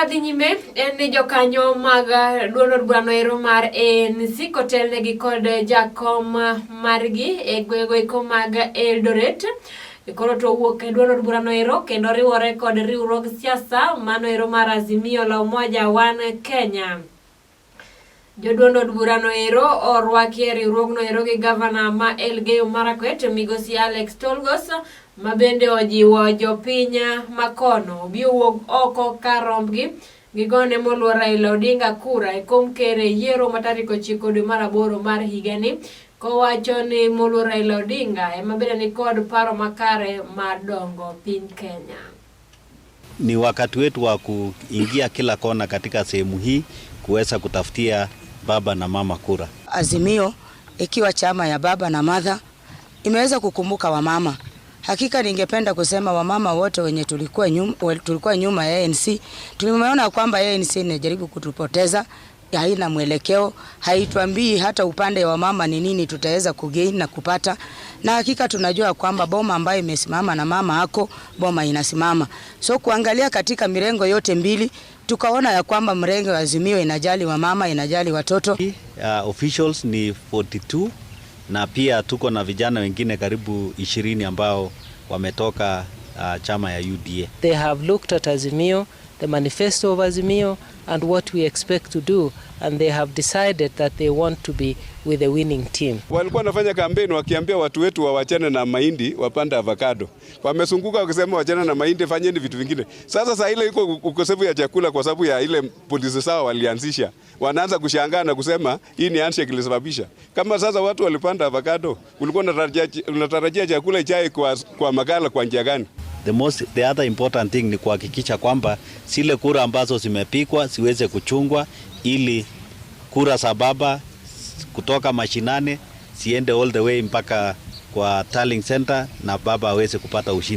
Dhi nyime en ni jokanyo mag duond od burano ero mar ANC kotelnegi kod jakom margi e gwengego eko mag Eldoret koro to owuok e duond od burano ero kendo riwore kod riwruog siasa mano ero mar Azimio la Umoja One Kenya. Joduond od burano ero orwaki e riwruogno ero gi gavana ma Elgeyo Marakwet migosi Alex Tolgos ma bende ojiwo jopiny makono obi owuog oko kar rombgi gigone moluor Raila Odinga kura e kom ker e yiero ma tarik 9 dwe mar 8 mar higani kowacho ni moluor Raila Odinga ema bende nikod paro makare mar dongo piny Kenya. Ni wakati wetu wa kuingia kila kona katika sehemu hii kuweza kutafutia baba na mama kura. Azimio ikiwa chama ya baba na mother imeweza kukumbuka wamama. Hakika ningependa kusema wamama wote wenye tulikuwa nyuma ya ANC, tulimeona kwamba ANC inajaribu kutupoteza, haina mwelekeo, haituambii hata upande wa mama ni nini tutaweza kugain na kupata. Na hakika tunajua kwamba boma ambayo imesimama na mama ako, boma inasimama. So kuangalia katika mirengo yote mbili, tukaona ya kwamba mrengo wa Azimio inajali wamama, inajali watoto. Officials ni 42 na pia tuko na vijana wengine karibu 20 ambao wametoka chama ya UDA. They have looked at Azimio, the manifesto of Azimio, and what we expect to do, and they have decided that they want to be with the winning team. Walikuwa wanafanya kampeni wakiambia watu wetu wawachane na mahindi wapande avocado. Wamezunguka wakisema wachane na mahindi, fanyeni vitu vingine. Sasa saa ile iko ukosefu ya chakula kwa sababu ya ile policy sawa walianzisha. Wanaanza kushangaa na kusema hii ni handshake ilisababisha. Kama sasa watu walipanda avocado, ulikuwa unatarajia chakula ijae kwa maghala kwa njia gani? The other important thing ni kuhakikisha kwamba zile kura ambazo zimepigwa ziweze kuchungwa ili kura za baba kutoka mashinani ziende all the way mpaka kwa tallying center na baba aweze kupata ushindi.